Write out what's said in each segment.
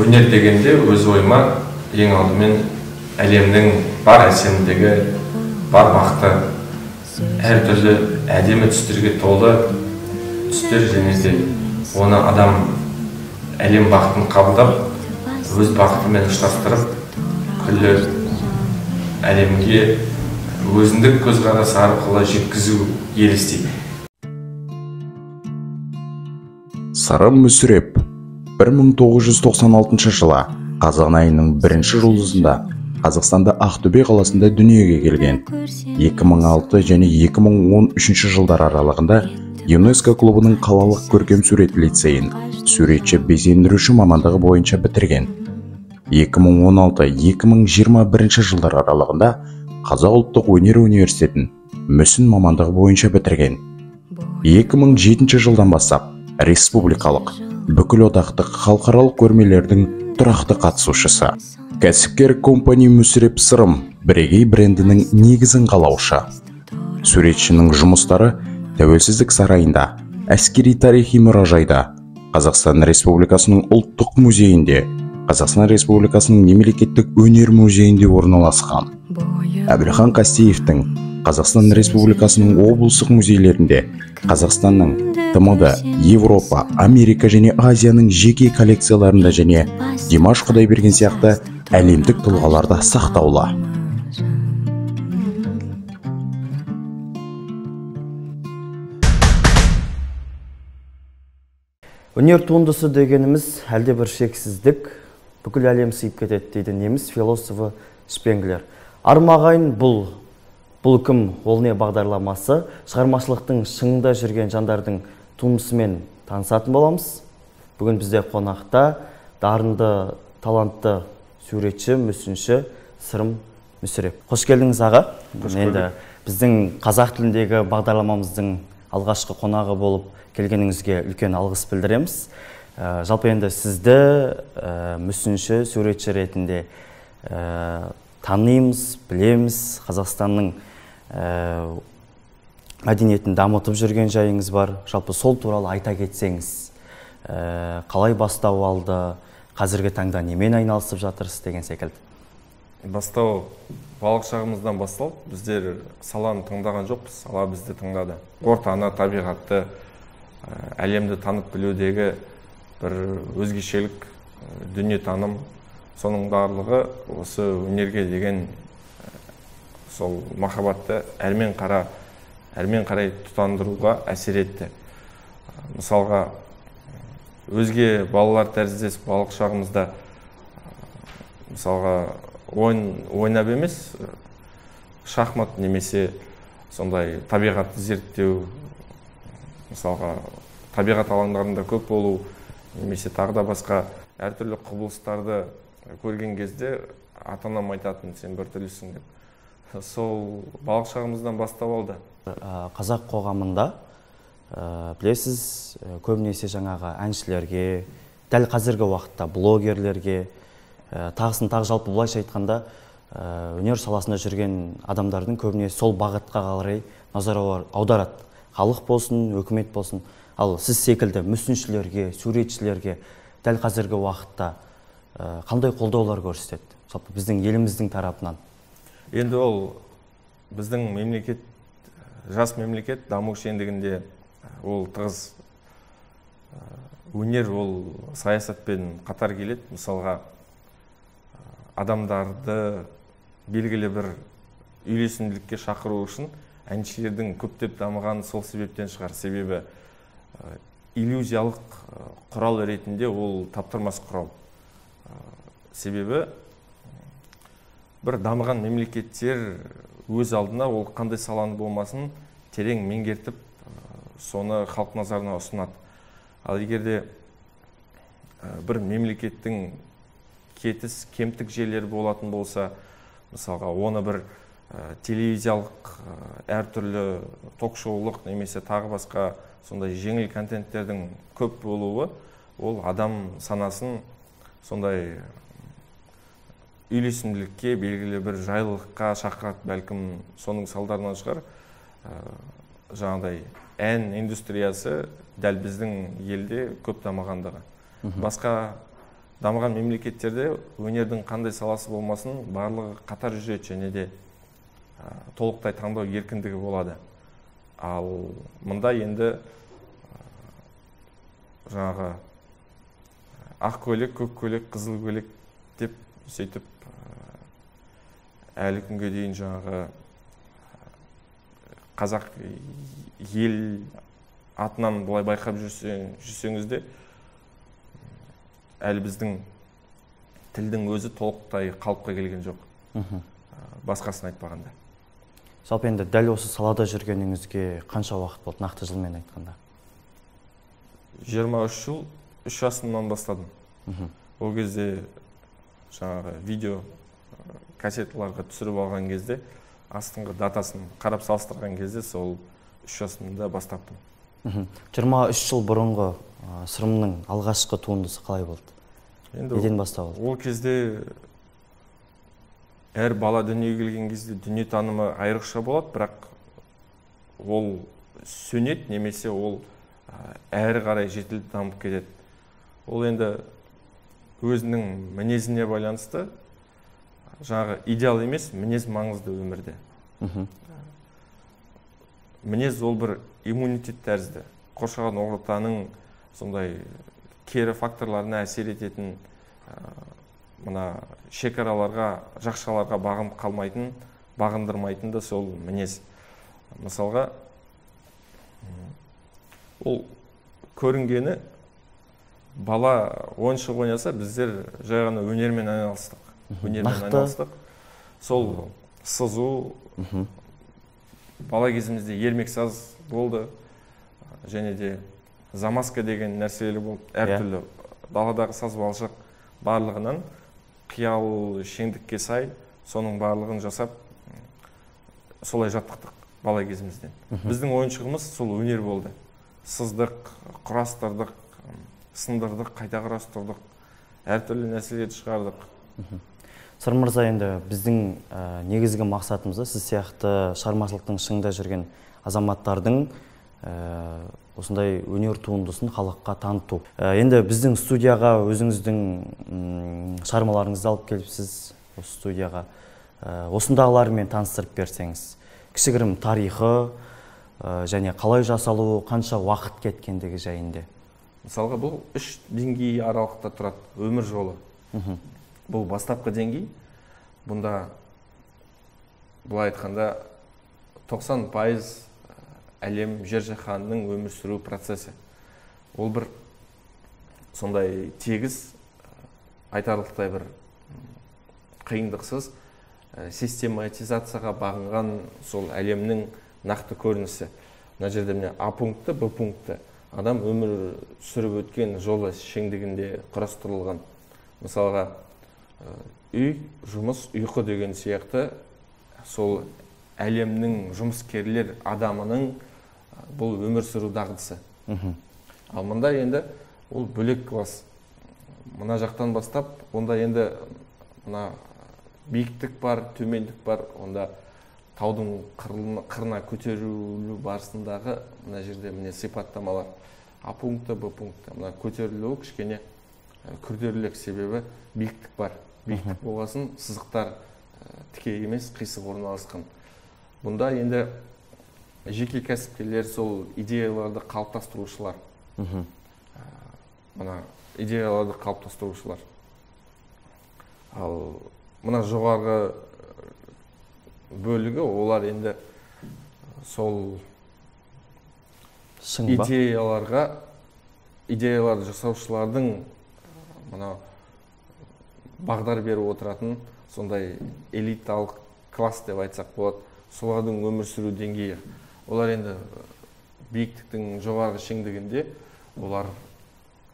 Өнер дегенде өз ойыма ең алдымен әлемнің бар әсемдігі, бар бақыты, әртүрлі әдемі түстерге толы түстер және де оны адам әлем бақытын қабылдап, өз бақытымен ұштастырып, күллі әлемге өзіндік көзқарасы арқылы жеткізу елестейді. Сырым Мүсіреп 1996 жылы қазан айының бірінші жұлдызында Қазақстанда Ақтөбе қаласында дүниеге келген. 2006 және 2013 жылдар аралығында ЮНЕСКО клубының қалалық көркем сурет лицейін суретші безендіруші мамандығы бойынша бітірген. 2016-2021 жылдар аралығында Қазақ ұлттық өнер университетін мүсін мамандығы бойынша бітірген. 2007 жылдан бастап республикалық, бүкілодақтық, халықаралық көрмелердің тұрақты қатысушысы. Кәсіпкер компания Мүсіреп Сырым бірегей брендінің негізін қалаушы. Суретшінің жұмыстары Тәуелсіздік сарайында, әскери тарихи мұражайда, Қазақстан Республикасының ұлттық музейінде, Қазақстан Республикасының мемлекеттік өнер музейінде орналасқан. Әбілхан Қастеевтің Қазақстан Республикасының облыстық музейлерінде, Қазақстанның, ТМД, Европа, Америка және Азияның жеке коллекцияларында және Димаш Құдайберген сияқты әлемдік тұлғаларда сақтаулы. Өнер туындысы дегеніміз әлде бір шексіздік, бүкіл әлем сыйып кетеді дейді неміс философы Шпенглер. Армағайын бұл кім, ол не бағдарламасы, шығармашылықтың шыңында жүрген жандардың туындысымен танысатын боламыз. Бүгін бізде қонақта дарынды, талантты суретші, мүсінші Сырым Мүсіреп. Қош келдіңіз, аға. Енді біздің қазақ тіліндегі бағдарламамыздың алғашқы қонағы болып келгеніңізге үлкен алғыс білдіреміз. Жалпы енді сізді мүсінші, суретші ретінде танимыз, білеміз. Қазақстанның мәдениетін дамытып жүрген жайыңыз бар. Жалпы сол туралы айта кетсеңіз, қалай бастау алды, қазіргі таңда немен айналысып жатырсыз деген секілді. Бастау балалық шағымыздан басталып, біздер саланы тыңдаған жоқпыз, сала бізді тыңдады. Ортаны, табиғатты, әлемді танып білудегі бір өзгешелік, дүниетаным, соның барлығы осы өнерге деген сол махаббатты әрмен қарай тұтандыруға әсер етті. Мысалға, өзге балалар тәріздес балалық шағымызда мысалға ойын ойнап емес, шахмат немесе сондай табиғатты зерттеу, мысалға табиғат алаңдарында көп болу немесе тағы да басқа әртүрлі құбылыстарды көрген кезде ата-анам айтатын, сен біртүрлісің деп. Сол балалық шағымыздан бастау алды. Қазақ қоғамында білесіз, көбінесе жаңағы әншілерге, дәл қазіргі уақытта блогерлерге, тағысын тағы, жалпы былайша айтқанда, өнер саласында жүрген адамдардың көбіне сол бағытқа қарай назар аударады. Халық болсын, өкімет болсын. Ал сіз секілді мүсіншілерге, суретшілерге дәл қазіргі уақытта қандай қолдаулар көрсетеді? Жалпы біздің еліміздің тарапынан. Енді ол біздің мемлекет, жас мемлекет даму шеңдігінде ол тығыз өнер, ол саясатпен қатар келеді. Мысалға, адамдарды белгілі бір үйлесімділікке шақыру үшін әншілердің көптеп дамығаны сол себептен шығар. Себебі иллюзиялық құрал ретінде ол таптырмас құрал. Себебі бір дамыған мемлекеттер өз алдына ол қандай саланы болмасын терең меңгертіп, соны халық назарына ұсынады. Ал егер де бір мемлекеттің кетіс, кемтік жерлері болатын болса, мысалға, оны бір телевизиялық әртүрлі ток-шоулық немесе тағы басқа сондай жеңіл контенттердің көп болуы, ол адам санасын сондай үйлесімділікке, белгілі бір жайлылыққа шақырады, бәлкім соның салдарынан шығар. Жаңағыдай ән индустриясы дәл біздің елде көп дамығандығы. Басқа Дамыған мемлекеттерде өнердің қандай саласы болмасын, барлығы қатар жүреді және де толықтай таңдау еркіндігі болады. Ал мында енді жаңағы ақ көйлек, көк көйлек, қызыл көйлек деп сөйтіп әлі күнге дейін жаңағы қазақ ел атынан былай байқап жүрсеңіз де, әлі біздің тілдің өзі толықтай қалыпқа келген жоқ. Басқасын айтпағанда. Жалпы енді дәл осы салада жүргеніңізге қанша уақыт болды, нақты жылмен айтқанда? 23 жыл, 3 жасымнан бастадым. Ол кезде жаңағы видео кассеталарға түсіріп алған кезде, астыңғы датасын қарап салыстырған кезде сол 3 жасымда бастаппын. 23 жыл бұрынғы Сырымның алғашқы туындысы қалай болды? Неден басталды? Ол кезде әр бала дүниеге келген кезде дүниетанымы айрықша болады, бірақ ол сөнеді немесе ол әрі қарай жетіліп дамып кетеді. Ол енді өзінің мінезіне байланысты, жаңағы идеал емес, мінез маңызды өмірде. Мінез ол бір иммунитет тәрізді. Қоршаған ортаның сондай кері факторларына әсер ететін, мына шекараларға, жақшаларға бағынып қалмайтын, бағындырмайтын да сол мінез. Мысалға, ол көрінгені бала ойыншық ойнаса, біздер жай ғана өнермен айналыстық. Өнермен айналыстық. Сол сызу, бала кезімізде ермексаз болды, және де замаска деген нәрселер болды, әртүрлі даладағы саз балшық барлығынан қиял шеңдікке сай соның барлығын жасап солай жаттықтық бала кезімізден. Біздің ойыншығымыз сол өнер болды. Сыздық, құрастырдық, сындырдық, қайта құрастырдық, әртүрлі нәрселерді шығардық. Сырым мырза, енді біздің негізгі мақсатымыз сіз сияқты шығармашылықтың шыңында жүрген азаматтардың осындай өнер туындысын халыққа таныту. Енді біздің студияға өзіңіздің шығармаларыңызды алып келіпсіз, осы студияға. Осындағылармен таныстырып берсеңіз. Кішігірім тарихы және қалай жасалуы, қанша уақыт кеткендігі жайында. Мысалға, бұл 3 деңгей аралықта тұрады өмір жолы. Бұл бастапқы деңгей. Бұнда былай айтқанда 90% әлем, жер жаһанның өмір сүру процесі. Ол бір сондай тегіс, айтарлықтай бір қиындықсыз систематизацияға бағынған сол әлемнің нақты көрінісі. Мына жерде міне А пункті, Б пункті. Адам өмір сүріп өткен жолы шеңдігінде құрастырылған. Мысалға, үй, жұмыс, ұйқы деген сияқты сол әлемнің жұмыскерлер адамының бұл өмір сүру дағдысы. Ал мында енді ол бөлек класс. Мына жақтан бастап, онда енді мына биіктік бар, төмендік бар, онда таудың қырына көтерілу барысындағы мына жерде міне сипаттамалар. А пункті, Б пункті. Мына көтерілуі кішкене күрделірек, себебі биіктік бар. Биіктік болғасын сызықтар тіке емес, қисық орналасқан. Бұнда енді жеке кәсіпкерлер, сол идеяларды қалыптастырушылар. Мына идеяларды қалыптастырушылар. Ал мына жоғарғы бөлігі, олар енді сол идеяларға, идеяларды жасаушылардың мына бағдар беріп отыратын сондай элиталық класс деп айтсақ болады. Солардың өмір сүру деңгейі. Олар енді биіктіктің жоғарғы шеңдігінде, олар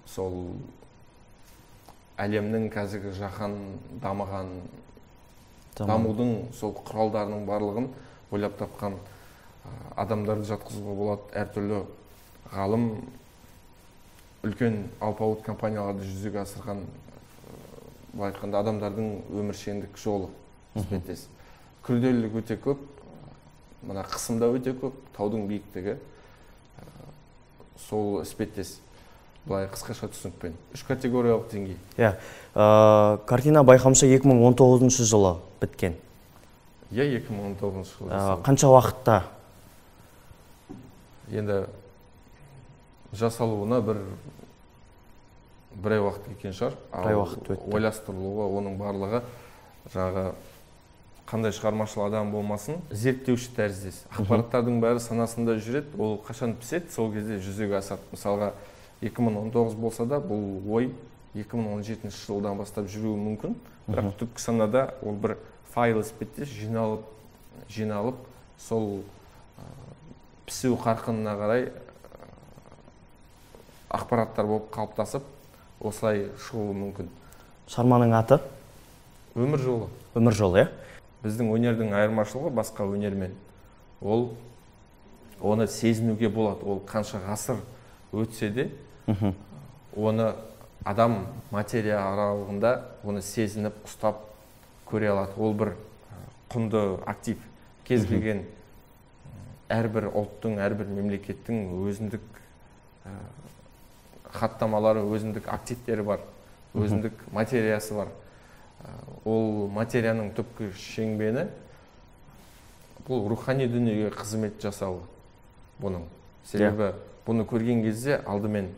сол әлемнің қазіргі жаһан дамыған, дамудың сол құралдарының барлығын ойлап тапқан адамдарды жатқызуға болады. Әртүрлі ғалым, үлкен алпауыт компанияларды жүзеге асырған, былай айтқанда, адамдардың өміршеңдік жолы іспеттес. Күрделілік өте көп, мына қысым да өте көп, таудың биіктігі сол іспеттес. Былай қысқаша түсінікпен. 3 категориялық деңгей. Иә. Картина байқамша 2019 жылы біткен. Иә, 2019 жылы. Қанша уақытта? Енді жасалуына бір ай уақыт кеткен шығар. Бір ай уақыт өтті. Ойластырылуға, оның барлығы жаңағы қандай шығармашыл адам болмасын, зерттеуші тәріздес. Ақпараттардың бәрі санасында жүреді, ол қашан піседі, сол кезде жүзеге асады. Мысалға, 2019 болса да, бұл ой 2017 жылдан бастап жүруі мүмкін. Бірақ түпкі санада ол бір файл іспеттес жиналып, сол пісу қарқынына қарай ақпараттар болып қалыптасып, осылай шығуы мүмкін. Шығарманың аты? Өмір жолы. Өмір жолы, иә? Біздің өнердің айырмашылығы басқа өнермен. Ол оны сезінуге болады. Ол қанша ғасыр өтсе де, оны адам материя аралығында оны сезініп, ұстап көре алады. Ол бір құнды актив. Кез келген әрбір ұлттың, әрбір мемлекеттің өзіндік хаттамалары, өзіндік активтері бар, өзіндік материясы бар. Ол материяның түпкі шеңбені бұл рухани дүниеге қызмет жасауы бұның. Себебі бұны көрген кезде алдымен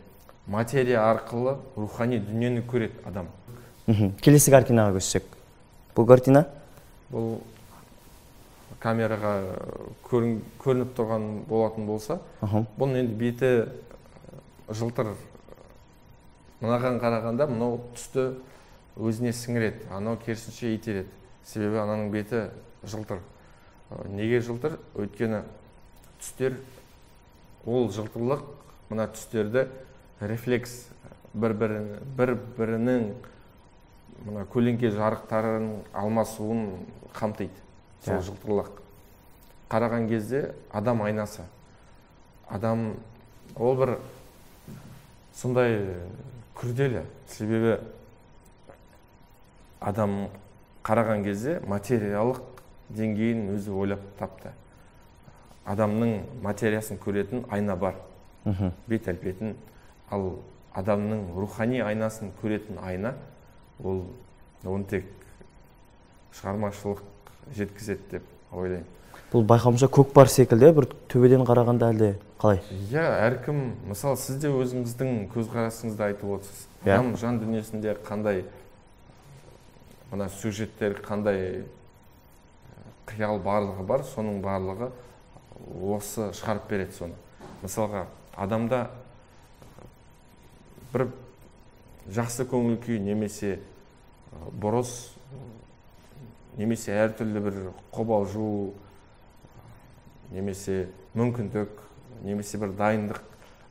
материя арқылы рухани дүниені көреді адам. Келесі картинаға көшсек. Бұл картина? Бұл камераға көрініп тұрған болатын болса, бұның енді беті жылтыр. Мынаған қарағанда мынау түсті өзіне сіңіреді, анау керісінше итереді. Себебі ананың беті жылтыр. Неге жылтыр? Өйткені түстер, ол жылтырлық мына түстерді рефлекс бір-бірінің мына көлеңке жарықтарының алмасуын қамтиды. Сол жылтырлық. Қараған кезде адам айнасы. Адам ол бір сондай күрделі. Себебі адам қараған кезде материялық деңгейін өзі ойлап тапты. Адамның материясын көретін айна бар, бет әлпетін. Ал адамның рухани айнасын көретін айна, ол оны тек шығармашылық жеткізеді деп ойлаймын. Бұл байқауымша көкпар секілді, бір төбеден қарағанда әлде қалай? Иә, әркім, мысалы, сіз де өзіңіздің көзқарасыңызды айтып отырсыз. Адам жан дүниесінде қандай мына сюжеттер, қандай қиял барлығы бар, соның барлығы осы шығарып береді соны. Мысалға, адамда бір жақсы көңіл күй немесе бұрыс, немесе әртүрлі бір қобалжу, немесе мүмкіндік, немесе бір дайындық,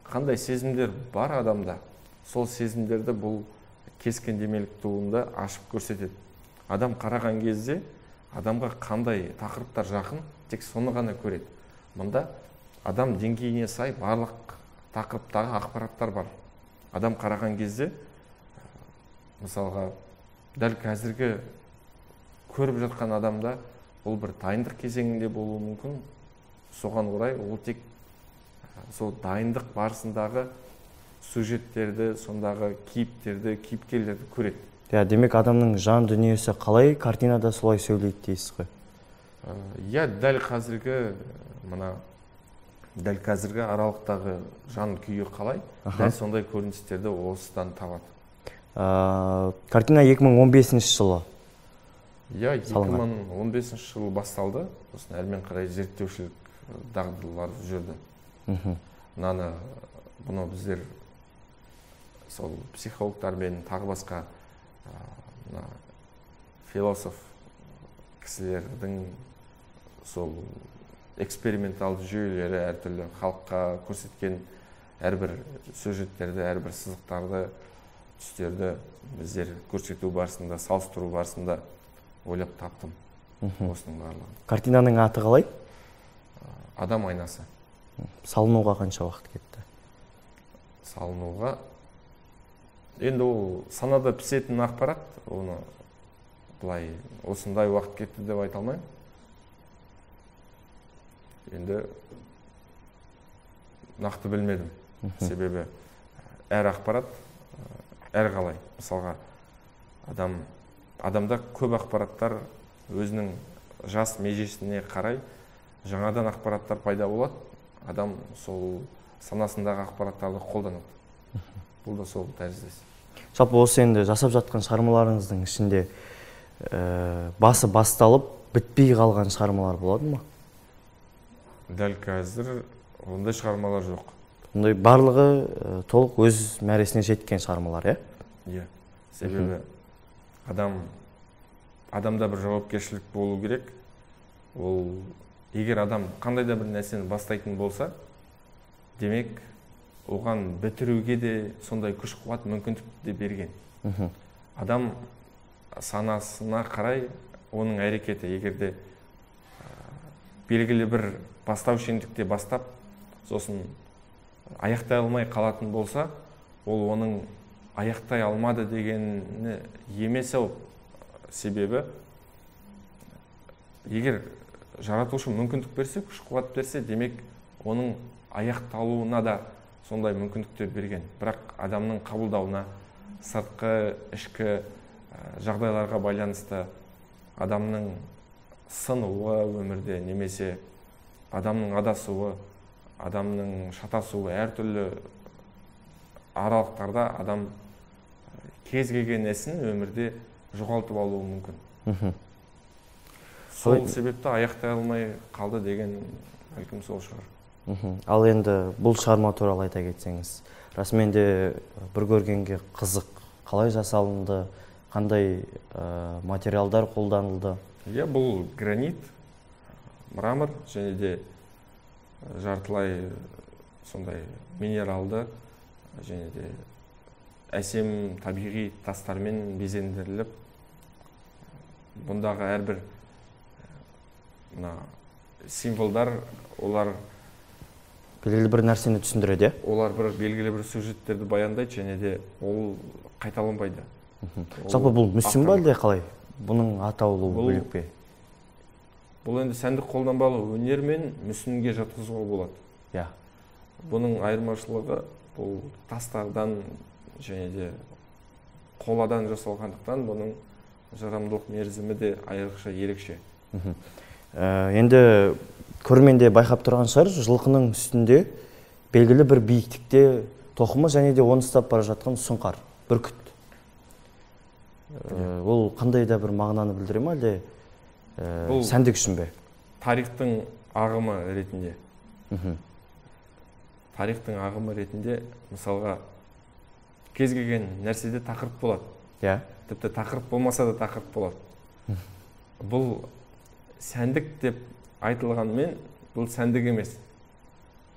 қандай сезімдер бар адамда, сол сезімдерді бұл кескіндемелік туынды ашып көрсетеді. Адам қараған кезде адамға қандай тақырыптар жақын, тек соны ғана көреді. Мұнда адам деңгейіне сай барлық тақырыптағы ақпараттар бар. Адам қараған кезде, мысалға, дәл қазіргі көріп жатқан адамда ол бір дайындық кезеңінде болуы мүмкін. Соған орай ол тек сол дайындық барысындағы сюжеттерді, сондағы кейіптерді, кейіпкерлерді көреді. Иә, демек адамның жан дүниесі қалай картинада солай сөйлейді дейсіз ғой? Иә, дәл қазіргі мына дәл қазіргі аралықтағы жан күйі қалай, дәл сондай көріністерді осыдан табады. Картина 2015 жылы. Иә, 2015 жылы басталды. Сосын әрмен қарай зерттеушілік дағдылар жүрді. Мынаны, бұны біздер сол психологтармен тағы басқа мына философ кісілердің сол эксперименталды жүйелері әртүрлі халыққа көрсеткен әрбір сюжеттерді, әрбір сызықтарды, түстерді біздер көрсету барысында, салыстыру барысында ойлап таптым осының барлығын. Картинаның аты қалай? Адам айнасы. Салынуға қанша уақыт кетті? Салынуға енді ол санада пісетін ақпарат, оны былай осындай уақыт кетті деп айта алмаймын. Енді нақты білмедім. Себебі Әр ақпарат әр қалай. Мысалға, адамда көп ақпараттар өзінің жас межесіне қарай жаңадан ақпараттар пайда болады. Адам сол санасындағы ақпараттарды қолданады. Бұл да сол тәріздес. Жалпы осы енді жасап жатқан шығармаларыңыздың ішінде басы басталып, бітпей қалған шығармалар болады ма? Дәл қазір ондай шығармалар жоқ. Ондай барлығы толық өз мәресіне жеткен шығармалар, иә? Иә. Себебі адамда бір жауапкершілік болу керек. Ол егер адам қандай да бір нәрсені бастайтын болса, демек оған бітіруге де сондай күш қуат мүмкіндік де берген. Адам санасына қарай оның әрекеті, егер де белгілі бір бастау шендікте бастап, сосын аяқтай алмай қалатын болса, ол оның аяқтай алмады дегені емес ау. Себебі егер жаратушы мүмкіндік берсе, күш қуат берсе, демек оның аяқталуына да сондай мүмкіндіктер берген. Бірақ адамның қабылдауына, сыртқы, ішкі жағдайларға байланысты адамның сынуы өмірде, немесе адамның адасуы, адамның шатасуы, әртүрлі аралықтарда адам кез келген ісін өмірде жоғалтып алуы мүмкін. Сол себепті аяқтай алмай қалды деген бәлкім сол шығар. Ал енді бұл шығарма туралы айта кетсеңіз, расымен де бір көргенге қызық, қалай жасалынды, қандай материалдар қолданылды? Иә, бұл гранит, мрамор және де жартылай сондай минералды және де әсем табиғи тастармен безендіріліп, бұндағы әрбір мына символдар, олар белгілі бір нәрсені түсіндіреді, олар бір белгілі бір сюжеттерді баяндайды және де ол қайталанбайды. Жалпы бұл мүсін ба әлде қалай? Бұның атаулуы бөлек пе? Бұл енді сәндік қолданбалы өнер мен мүсінге жатқызуға болады. Иә. Бұның айырмашылығы бұл тастардан және де қоладан жасалғандықтан бұның жарамдылық мерзімі де айрықша ерекше. Енді көрермен де байқап тұрған шығар, жылқының үстінде белгілі бір биіктікте тоқымы және де оны ұстап бара жатқан сұңқар, бүркіт. Ол қандай да бір мағынаны білдіре ме әлде сәндік үшін бе? Тарихтың ағымы ретінде. Тарихтың ағымы ретінде, мысалға, кез келген нәрседе тақырып болады. Иә. Тіпті тақырып болмаса да тақырып болады. Бұл сәндік деп айтылғанмен, бұл сәндік емес.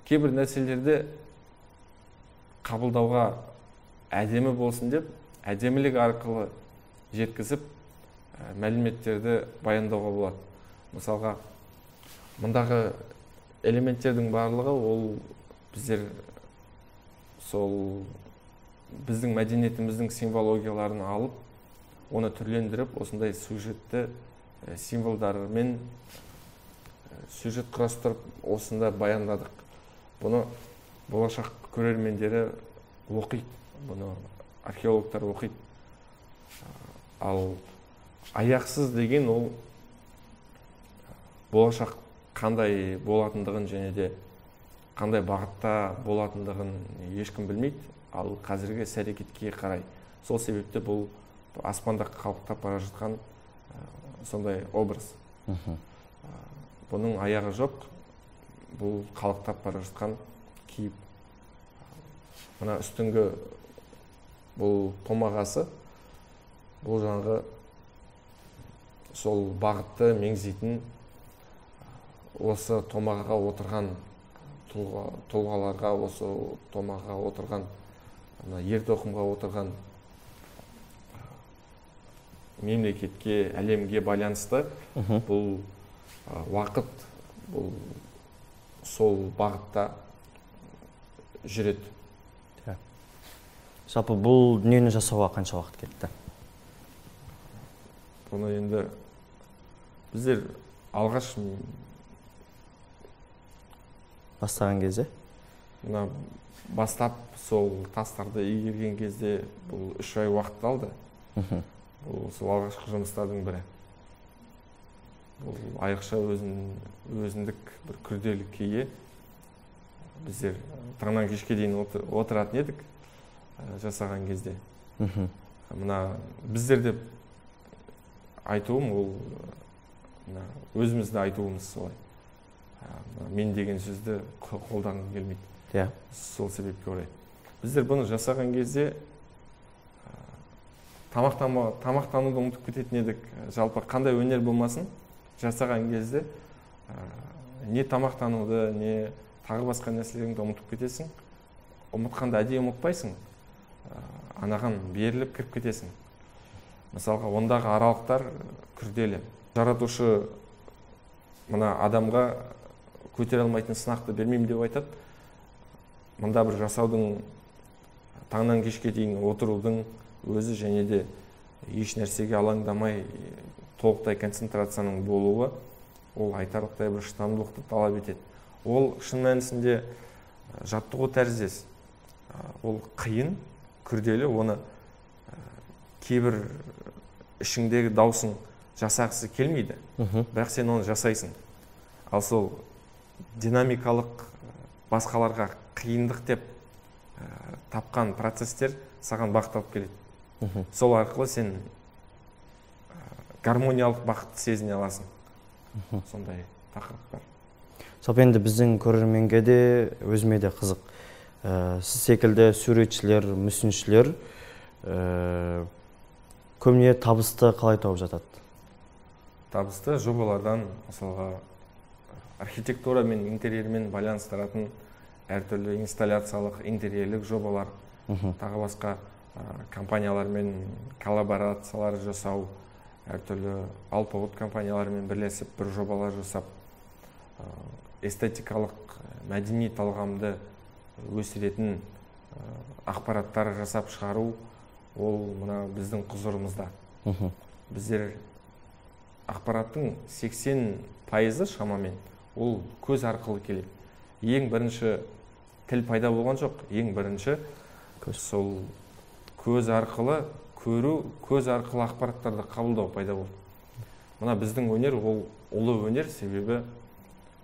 Кейбір нәрселерді қабылдауға әдемі болсын деп, әдемілік арқылы жеткізіп, мәліметтерді баяндауға болады. Мысалға, мұндағы элементтердің барлығы ол біздер сол біздің мәдениетіміздің символогияларын алып, оны түрлендіріп, осындай сюжетті символдармен сюжет құрастырып, осында баяндадық. Бұны болашақ көрермендері оқиды, бұны археологтар оқиды. Ал аяқсыз деген ол болашақ қандай болатындығын және де қандай бағытта болатындығын ешкім білмейді, ал қазіргі іс-әрекетке қарай. Сол себепті бұл аспанда қалықтап бара жатқан сондай образ. Бұның аяғы жоқ, бұл қалықтап бара жатқан кейіп. Мына үстіңгі бұл томағасы, бұл жаңағы сол бағытты меңзейтін осы томағаға отырған тұлғаларға, осы томағаға отырған, ер тоқымға отырған мемлекетке, әлемге байланысты бұл уақыт, бұл сол бағытта жүреді. Жалпы бұл дүниені жасауға қанша уақыт кетті? Бұны енді біздер алғаш бастаған кезде? Мына бастап сол тастарды игерген кезде бұл 3 ай уақыт алды. Бұл сол алғашқы жұмыстардың бірі. Бұл айрықша өзіндік бір күрделікке ие. Біздер таңнан кешке дейін отыратын едік жасаған кезде. Мына біздер деп айтуым ол мына өзімізді айтуымыз солай. Мен деген сөзді қолданғым келмейді. Иә. Сол себепке орай. Біздер бұны жасаған кезде тамақтануды ұмытып кететін едік. Жалпы қандай өнер болмасын жасаған кезде не тамақтануды, не тағы басқа нәрселеріңді ұмытып кетесің. Ұмытқанда әдейі ұмытпайсың, анаған беріліп кіріп кетесің. Мысалға, ондағы аралықтар күрделі. Жаратушы мына адамға көтере алмайтын сынақты бермеймін деп айтады. Мында бір жасаудың, таңнан кешке дейін отырудың өзі және де еш нәрсеге алаңдамай толықтай концентрацияның болуы, ол айтарлықтай бір шыдамдылықты талап етеді. Ол шын мәнісінде жаттығу тәріздес. Ол қиын, күрделі, оны кейбір ішіңдегі даусың жасағысы келмейді, бірақ сен оны жасайсың. Ал сол динамикалық басқаларға қиындық деп тапқан процестер саған бақыт алып келеді. Сол арқылы сен гармониялық бақытты сезіне аласың. Сондай тақырып бар. Жалпы енді біздің көрерменге де, өзіме де қызық. Сіз секілді суретшілер, мүсіншілер көбіне табысты қалай тауып жатады? Табысты жобалардан, мысалға, архитектура мен интерьермен байланыстыратын әртүрлі инсталляциялық, интерьерлік жобалар, тағы басқа компаниялармен коллаборациялар жасау, әртүрлі алпауыт компаниялармен бірлесіп бір жобалар жасап, эстетикалық, мәдени талғамды өсіретін ақпараттар жасап шығару, ол мына біздің құзырымызда. Біздер ақпараттың 80% шамамен ол көз арқылы келеді. Ең бірінші тіл пайда болған жоқ, ең бірінші сол көз арқылы көру, көз арқылы ақпараттарды қабылдау пайда болды. Мына біздің өнер ол ұлы өнер, себебі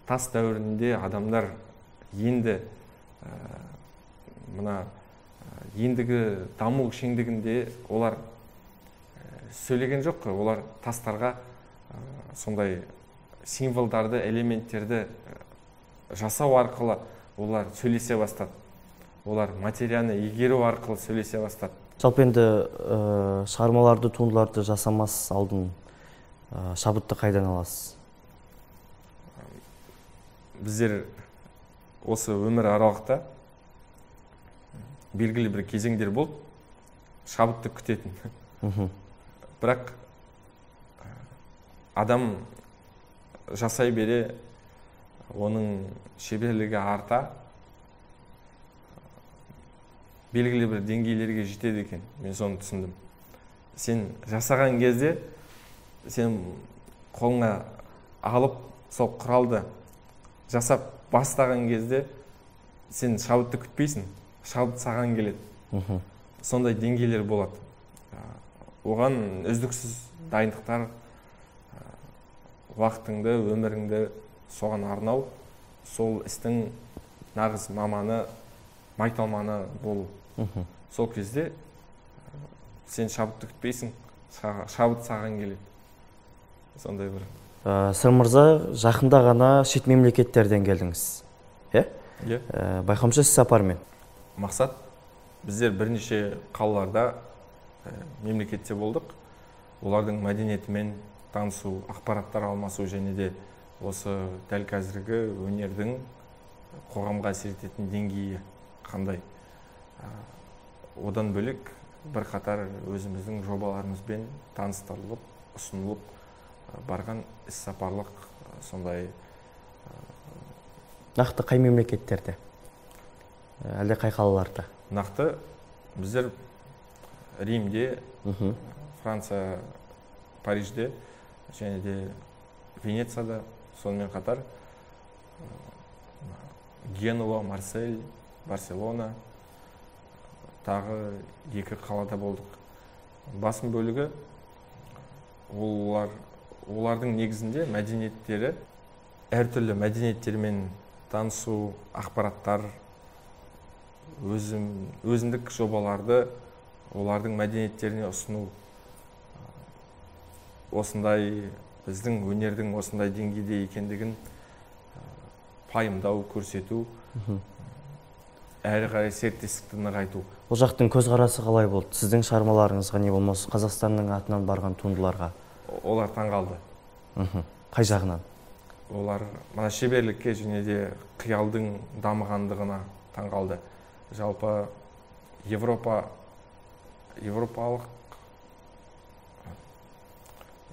тас дәуірінде адамдар енді мына ендігі даму шеңдігінде олар сөйлеген жоқ қой, олар тастарға сондай символдарды, элементтерді жасау арқылы олар сөйлесе бастады. Олар материяны игеру арқылы сөйлесе бастады. Жалпы енді шығармаларды, туындыларды жасамас алдын шабытты қайдан аласыз? Біздер осы өмір аралықта белгілі бір кезеңдер болды, шабытты күтетін. Бірақ адам жасай бере, оның шеберлігі арта, белгілі бір деңгейлерге жетеді екен. Мен соны түсіндім. Сен жасаған кезде, сен қолыңа алып сол құралды жасап бастаған кезде, сен шабытты күтпейсің, шабыт саған келеді. Сондай деңгейлер болады. Оған үздіксіз дайындықтар, уақытыңды, өміріңді соған арнау, сол істің нағыз маманы, майталманы болу. Сол кезде сен шабытты күтпейсің, шабыт саған келеді. Сондай бір. Сыр мырза, жақында ғана шет мемлекеттерден келдіңіз. Иә? Иә. Байқауымша, сіз сапармен. Мақсат, біздер бірнеше қалаларда, мемлекетте болдық. Олардың мәдениетімен танысу, ақпараттар алмасу және де осы дәл қазіргі өнердің қоғамға әсер ететін деңгейі қандай. Одан бөлек бірқатар өзіміздің жобаларымызбен таныстырылып, ұсынылып барған іссапарлық сондай. Нақты қай мемлекеттерде? Әлде қай қалаларда? Нақты біздер Римде, Франция, Парижде және де Венецияда, сонымен қатар Генуа, Марсель, Барселона, тағы 2 қалада болдық. Басым бөлігі олардың негізінде мәдениеттері, әртүрлі мәдениеттермен танысу, ақпараттар, өзіндік жобаларды олардың мәдениеттеріне ұсыну, осындай біздің өнердің осындай деңгейде екендігін пайымдау, көрсету, әрі қарай серіктестікті нығайту. Ол жақтың көзқарасы қалай болды? Сіздің шығармаларыңызға, не болмаса Қазақстанның атынан барған туындыларға? Олар таңғалды. Қай жағынан? Олар мына шеберлікке және де қиялдың дамығандығына таңғалды. Жалпы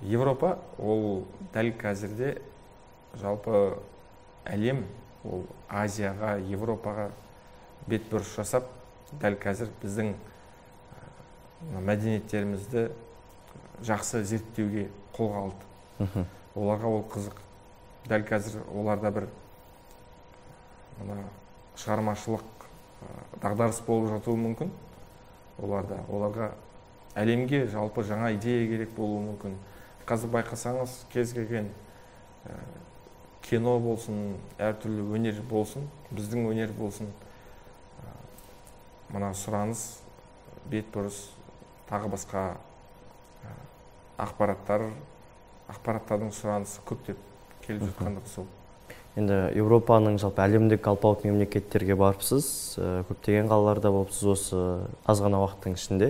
Европа ол дәл қазірде жалпы әлем, ол Азияға, Европаға бет бұрыс жасап, дәл қазір біздің мәдениеттерімізді жақсы зерттеуге қолға алды. Оларға ол қызық. Дәл қазір оларда бір мына шығармашылық дағдарыс болып жатуы мүмкін. Оларға әлемге жалпы жаңа идея керек болуы мүмкін. Қазір байқасаңыз, кез келген кино болсын, әртүрлі өнер болсын, біздің өнер болсын, мына сұраныс, бетбұрыс, тағы басқа ақпараттардың сұранысы көптеп келіп жатқандығы сол. Енді Еуропаның жалпы әлемдік алпауыт мемлекеттерге барыпсыз, көптеген қалаларда болыпсыз осы аз ғана уақыттың ішінде.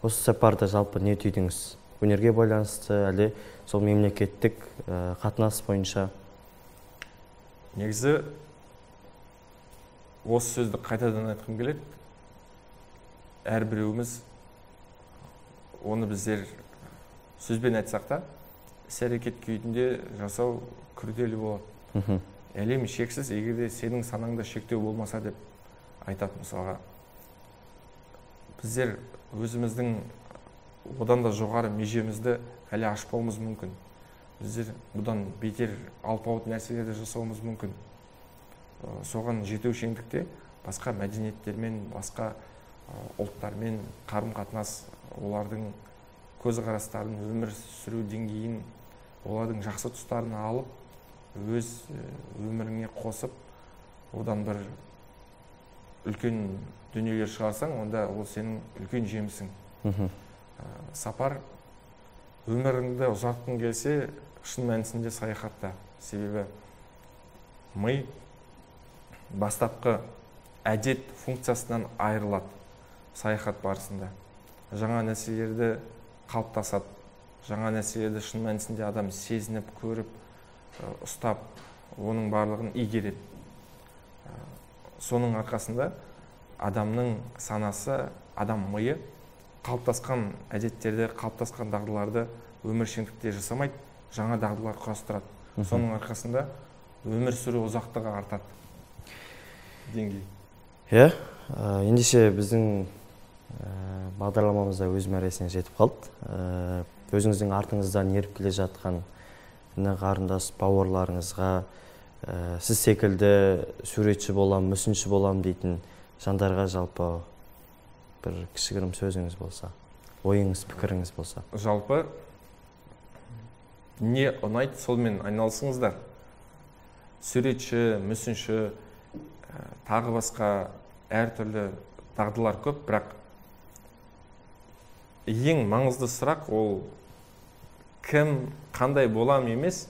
Осы сапарда жалпы не түйдіңіз? Өнерге байланысты, әлде сол мемлекеттік қатынас бойынша? Негізі осы сөзді қайтадан айтқым келеді. Әрбіреуіміз оны біздер сөзбен айтсақ та, іс-әрекет күйінде жасау күрделі болады. Әлем шексіз, егер де сенің санаңда шектеу болмаса деп айтады мысалға. Біздер өзіміздің одан да жоғары межемізді әлі ашпауымыз мүмкін. Біздер бұдан бетер алпауыт нәрселерді жасауымыз мүмкін. Соған жетеушеңдікте басқа мәдениеттермен, басқа ұлттармен қарым-қатынас, олардың көзқарастарын, өмір сүру деңгейін, олардың жақсы тұстарын алып, өз өміріңе қосып, одан бір үлкен дүниелер шығарсаң, онда ол сенің үлкен жемісің. Сапар өміріңді ұзартқың келсе, шын мәнісінде саяхатта. Себебі ми бастапқы әдет функциясынан айырылады саяхат барысында. Жаңа нәрселерді қалыптасады, жаңа нәрселерді шын мәнісінде адам сезініп, көріп, ұстап, оның барлығын игереді. Соның арқасында адамның санасы, адам миы қалыптасқан әдеттерді, қалыптасқан дағдыларды өміршеңдікте жасамайды, жаңа дағдылар құрастырады. Соның арқасында өмір сүру ұзақтығы артады. Деңгей. Иә, ендеше біздің бағдарламамыз да өз мәресіне жетіп қалды. Өзіңіздің артыңыздан еріп келе жатқан іні қарындас бауырларыңызға, сіз секілді суретші болам, мүсінші болам дейтін жандарға жалпы бір кішігірім сөзіңіз болса, ойыңыз, пікіріңіз болса. Жалпы не ұнайды, солмен айналысыңыздар. Суретші, мүсінші, тағы басқа әртүрлі дағдылар көп, бірақ ең маңызды сұрақ ол кім, қандай болам емес,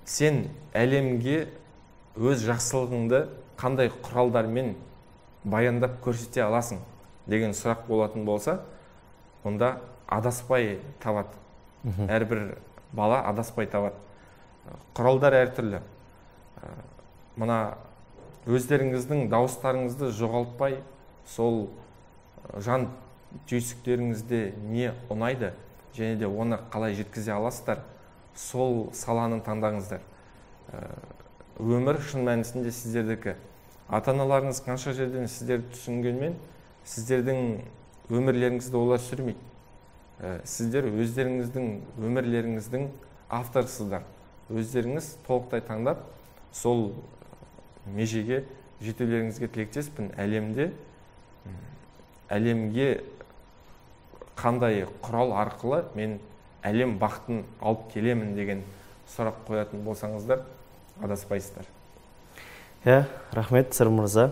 сен әлемге өз жақсылығыңды қандай құралдармен баяндап көрсете аласың деген сұрақ болатын болса, онда адаспай табады. Әрбір бала адаспай табады. Құралдар әртүрлі. Мына өздеріңіздің дауыстарыңызды жоғалтпай, сол жан түйсіктеріңізде не ұнайды және де оны қалай жеткізе аласыздар, сол саланы таңдаңыздар. Өмір шын мәнісінде сіздердікі. Ата-аналарыңыз қанша жерден сіздерді түсінгенмен, сіздердің өмірлеріңізді олар сүрмейді. Сіздер өздеріңіздің өмірлеріңіздің авторсыздар. Өздеріңіз толықтай таңдап, сол межеге жетулеріңізге тілектеспін. Әлемде әлемге қандай құрал арқылы мен әлем бақытын алып келемін деген сұрақ қоятын болсаңыздар, адаспайсыздар. Иә, рахмет, Сыр мырза.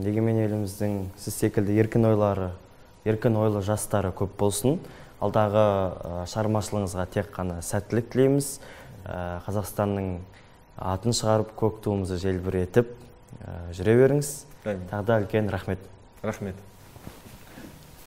Егемен еліміздің сіз секілді еркін ойлары, еркін ойлы жастары көп болсын. Алдағы шығармашылығыңызға тек қана сәттілік тілейміз. Қазақстанның атын шығарып, көк туымызды желбіретіп жүре беріңіз. Тағы да үлкен рахмет. Рахмет.